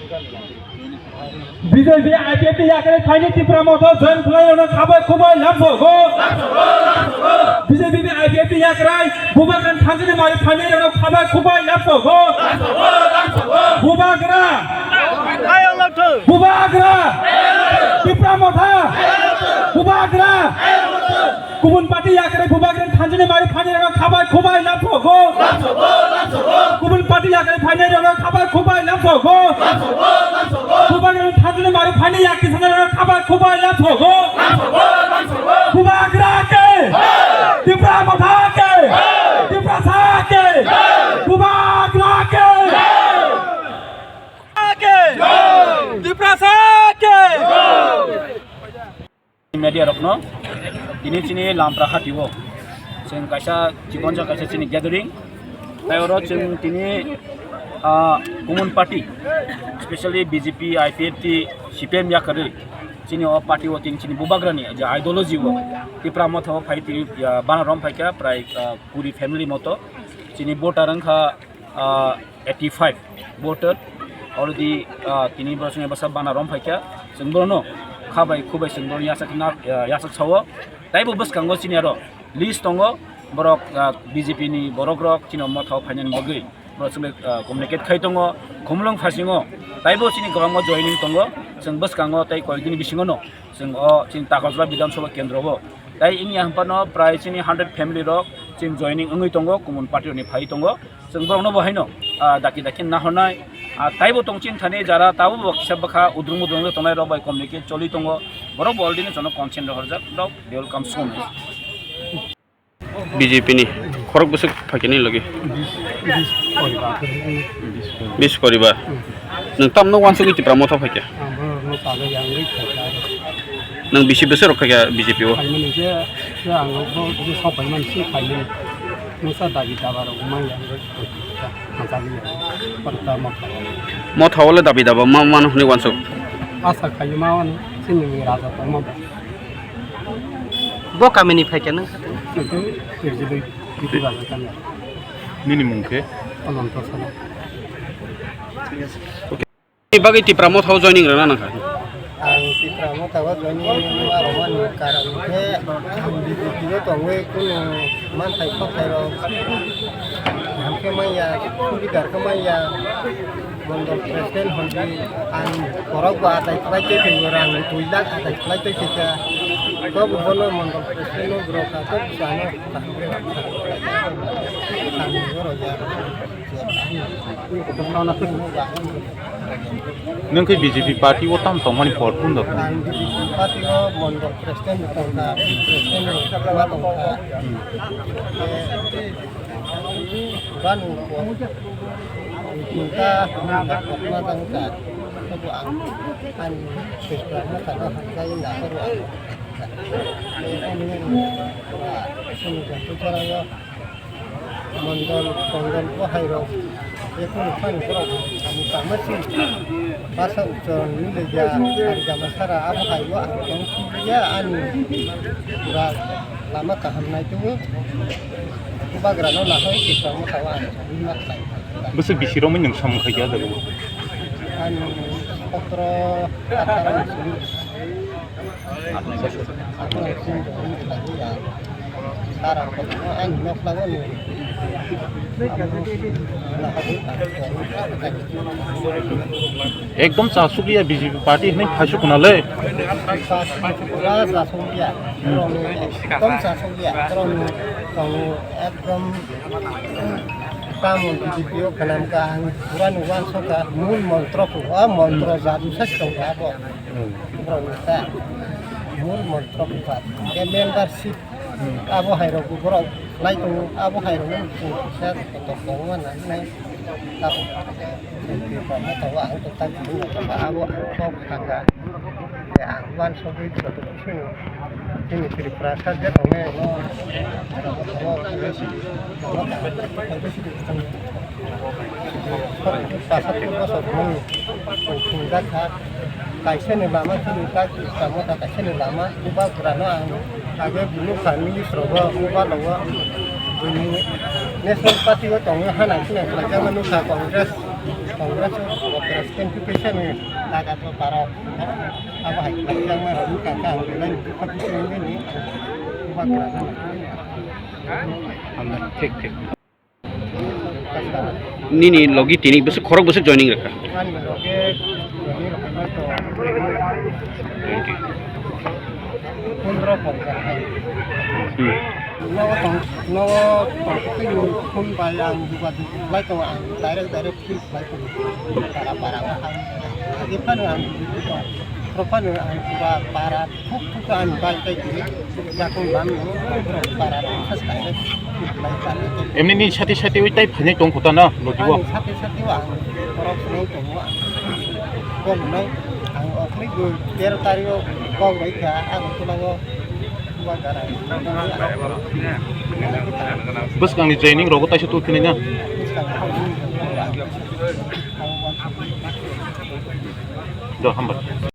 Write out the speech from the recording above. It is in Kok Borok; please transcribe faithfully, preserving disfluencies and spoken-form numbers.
B J P I P F ni yakarwi phaini Tipra Motha join khlairokno khabai khubai lamsogo. B J P ni I P F ni yakarwi Bubagrani thanjani mari phainairokno khabai khubai lamsogo. Bubagra! Bubagra! Tipra Motha! Bubagra! Kubun party yakarwi Bubagrani thanjani mari phainairokno khabai khubai lamsogo. Kubun party yakarwi phainairokno khabai khubai lamsogo. Bubagrani thanjani mari phainai yakti sanarokno khabai khubai lamsogo. Bubagra ke! Tipra Motha ke! Tiprasa ke! Bubagra ke! Tiprasa ke! Media rokno tini chini Lampra hati o chwng kaisa chikon sa kaisa chini gathering, tai oro chwng tini, ah, Common Party, specially B J P, I P F T, C P M yakarwi chini o party o tini chini Bubagrani je ideology o Tipra Motha o phai tini, ah, bana rom phaikha prai, ah, kuri family moto chini voter wngkha, ah, eighty five voter already, ah, tini borok chwngno bwsa bana rom phaikha, chwng borokno khabai khubai chwng borokno yasak na, ah, yasak sao. Taibo bwskango chini aro list tongo borok, ah, B J P ni borok rok chini Motha o phainani bagwi borok chwngno, ah, communicate khai tongo. Khumulwng phasingo taibo chini kwbangma joining tongo, chwng bwskango tei koyekdini bisingono chwng o chini Takarjala Bidhan Sabha Kendro o tai wngya hwnphano prai chini hundred family rok chini joining wngwi tongo, Common Party rokni phai tongo. Chwng borokno bo haino, ah, daki daki nahornai, ah, taibo tong chini thani jara tabuk bo kisa bwkha udrung mudrung tongnai rok bai communicate choli tongo, borok bo already no jono consent rohorjak, rok they will come soon. B J P ni khorok bwswk phaikhe nini logi? Bis, bis poribar. Bis poribar. Nwng tamno wansugwi Tipra Motha phaikha? Ang borokno chagwi yangwi phaikha. Nwng bisi bwswk rok phaikha B J P o? Phaimani je, je ang bo je sok phaimani se phaimani. Nwngsa dabi daba rok ma yangwi phaikha. Motha o le dabi daba ma mano hwnwi wansuk. Asa khaio ma wani chini raja tongma ba. Bo kamini phaikha nwng? Nini mung khe? Ananto Sara. Ni bagwi Tipra Motha o joining rwna nangkha. Ang Tipra Motha o joining ma rwmani karon khe ang B J P o tongwi kunu manthai khokthai rok kaham khe manya, subidar khe manya, mondol president hwnwi ang borok bo atai khlai tei thwio, rang dui lakh atai khlai tei thwikha. Tobo bono mondol president no borok kha, tobo chano kaham khe rang kha. Ang borok ya. Nwng khe B J P party o tam tongmani por phun da? Ang B J P party o mondol president tongkha, president ma tongkha. Banu por tinta ma tongkha. Tobo ang ani sesra ma tano hamjai na koro ang. Ani sini jatu chora yo. Mondol, tongdol, bo hai rok, befru phani borok, ang tama si, basa uchon, nile ja, sari jama sara, abo hai bo ang tong si ya, ani pura lama kaham nai tongo, bagra no lahai, kisamo thawa ang, ma khlai. Bwswk bisi romwi nwng samung khai ya jago? Ani sotro, atharo ni simi. Ekdom chasukya B J P party hinwi phaisuk khna le. Chasukya, chasukya. Ekdom chasukya. Ekdom tamo B J P o khanam ka ang pura ni wansukha mul montro ko, a montro jadu sa tongkha abo. Borok ni ta mul montro buphar, hwnkhe membership abo hai rok bo borok khlai tongo, abo hai rok no chwng kisa kotor kobangma nang nai. Abo ang to tak abo ang kok thangkha. Ang uansugwi joto khe chini Tripura sa je tongnai. Pasat bosor mung chwng thwngjak kha. Kaisa ni lama chini tak tamo ta kaisa ni lama buba pura no ang age bunu kha ministro bo buba logo bunu National Party o tongo, hana sina khlaijak ma nukha Congress, Congress o Congress constitution ni daga to parok. Abo hai khlaijak ma nukha ka ang belai dukha bisingo ni. Bubagra hana. Hambai, thik, thik. Nini logi tini bwswk, khorok bwswk joining rwkha? Ani loge joining rwkha to twenty. Pondro pondro hai. Hmm. Nogo tong, nogo tong twi phone bai ang jogajog lai tongo, ang direct direct phone bai tongo. Para para o ang age phano ang jogajog tong, phano ang pura para thuk thuk ani bai tai tini. Yakung bam no para thas kai phone bai tani. Emni ni sati sati oi tai phani tong kota na logi o. Ani sati sati o ang borok sinai tongo ang. Kok nai ang okni tero tarik o kok bai kha ang tulango. Bwskangni joining rogo taisa tubuphinai na. Do, hambai.